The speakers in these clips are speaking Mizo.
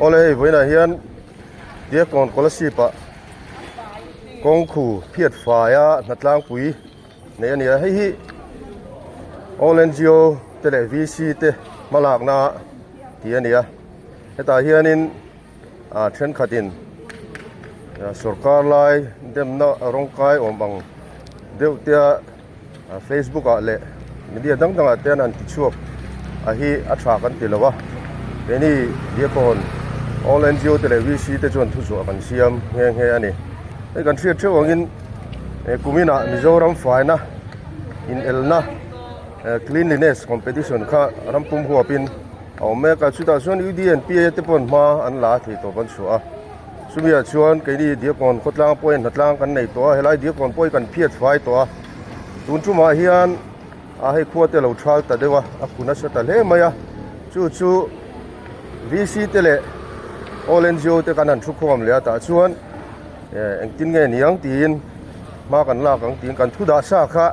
Awle hei vawiinah hian Diakkawn Kolasib ah kawng khu phiat faia hnatlangpui neih a ni a, hei hi All NGO te leh VC te hmalakna tih a ni a, hetah hianin ah thenkhatin sorkar lai demna rawngkai awm ang deuh te a. Facebook ah leh media dang dangah te an ti chhuak a hi a tha kan ti lo a keini Diakon all NGO te leh VC te chuan thuzuah kan siam nghe nghe a ni hei kan hriat theuh angin kumin ah Mizoram faina inelna cleanliness competition kha ram pum huapin a awm mek a chutah chuan UDNPA te pawh hma an la thei tawp an chhuah a. Chumi-ah chuan keini Diakkawn khawtlang pawhin hnatlang kan nei tawh a, helai Diakkawn pawh hi kan phiat fai tawh a, tun tumah hian a hei khua te a lo thal ta deuh a, a khu nasa ta hle mai a, chu chu VC te leh All NGO te kan han thu khawm leh a tah chuan engtin nge niang tiin hma kan lak ang tiin kan thu dah sa kha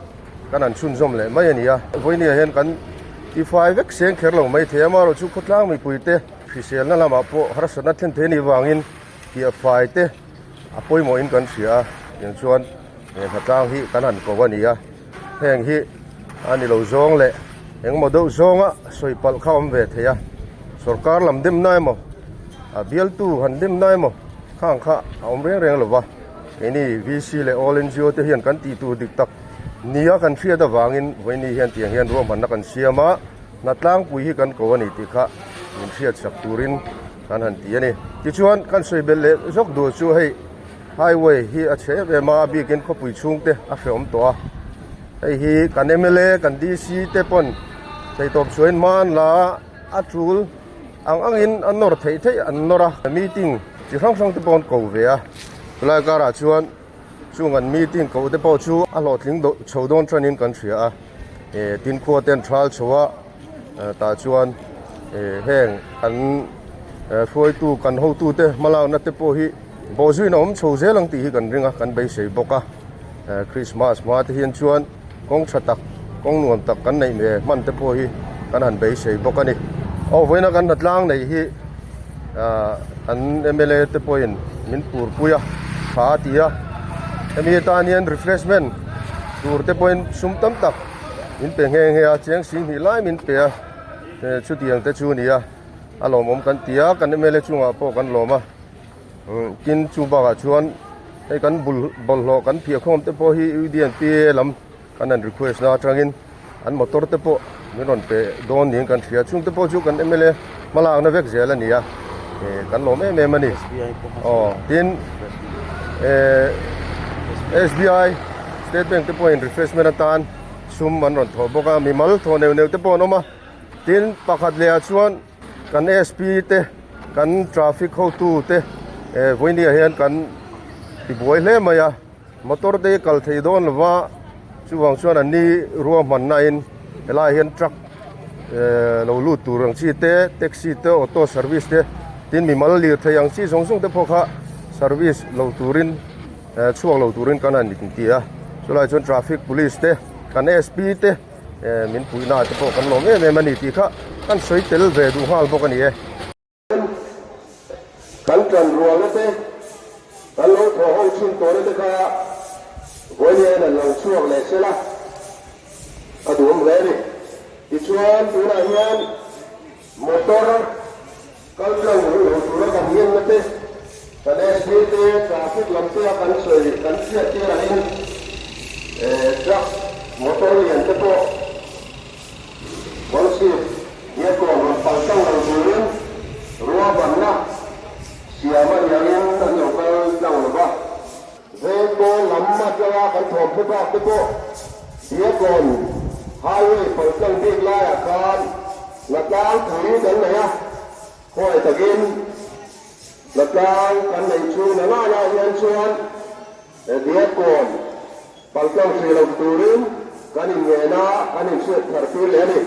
kan han chhunzawm leh mai a ni a, vawinia hian kan tifai vek seng kher lo mai thei a, amaherawhchu khawtlang mipui te. Hriselna lamah pawh harsatna thlen thei anih vangin piah fai te a pawimawhin kan hria a, tiang chuan he hnatlang hi kan han ko a ni a, heng hi a ni lo zawng leh engemaw deuh zawnga sawi palh kha a awm ve thei a, sorkar lam demna emaw a bialtu han demna emaw khang kha a awm reng reng lo va, keini VC leh All NGO te hian kan tih tur dik tak nia kan hriat avangin vawiini hian tiang hian ruahmanna kan siam a. Hna tlangpui hi kan ko a ni tih kha min hriat sak turin kan han ti a ni. Tichuan kan sawi belh leh zawk duh chu hei highway hi a chhe em em a, a bikin khawpui chhungte a hrehawm tawh a. Hei hi kan mla kan DC te pawn theihtawp chhuahin hma an la a, a tul ang angin a nawr theih theih an nawr a. Meeting chi hrang hrang te pawh an ko ve a, chulai karah chuan Chung an meeting koh te pawh chu a hlawhtling chho dawn tanin kan hria a, eh tin khua te an thal chho a, tah chuan eh heng an hruaitu kan hotu te hmalakna te pawh hi bawhzuiin a awm chho zel ang tih hi kan ring a, kan beisei bawk a, Christmas hma te hian chuan kawng tha tak kawng nuam tak kan neih ve hman te pawh hi kan han beisei bawk a ni. Aw vawiina kan hnatlang neih hi ah an mla te pawhin min purpui a tha a ti a, hemi atan hian refreshment tur te pawhin sum tam tak min pe nghe nghe a, cheng singhnih lai min pe a, chutiang te chu a ni a, a lawmawm kan ti a, kan mla chungah pawh kan lawm a. Tin chu bakah chuan hei kan bul bawlhhlawh kan phiah khawm te pawh hi UDNP lam kan han request na atangin an motor te pawh min rawn pe dawn niin kan hria chung te pawh chu kan mla hmalakna vek zel a ni a eh kan lawm em em a ni aw tin eh SBI state bank te pawhin refreshment atan sum an rawn thawh bawk a mimal thawh neuh neuh te pawh an awm a tin pakhat leh ah chuan. Kan SP te kan traffic hotu te eh vawinia hian kan tibuai hle mai a motor te hi kal thei dawn lova chuvang chuan an ni ruahmanna in helaiah hian truck eh lo lut tur ang chi te taxi te auto service te tin mimal lirthei ang chi zawng zawng te pawh kha service lo turin eh chhuak lo turin kan han inti a chulaiah chuan traffic police te kan SP te. Eh min puihna te pawh kan lawm em em a ni tih kha kan sawi tel ve duh nghal bawk a ni e. Kan tan rualna te, kan lo thawh ho thin tawhna te kha vawiin an lo chhuak leh sel a, a duhawm hle a ni. Tichuan tunah hian motor Kal tlang ruh lo tura kan ngenna te, kan SP te, traffic lam te a kan sawi kan hriat tir angin truck, motor lian te pawh Kawlsip Diakkawn rawn pal tlang lo turin ruahmanna siam a ni angin an lo kal tlang lo va. Vengkaw lam atanga kan thawmhnaw bak te pawh Diakkawn Highway paltlang bik laiah khan Hnatlang pui kan nei a, khawi takin hnatlang kan neih chu na laiah hian chuan Diakkawn paltlang hrih lo turin kan inngen a, kan inhriat thar tir leh a ni.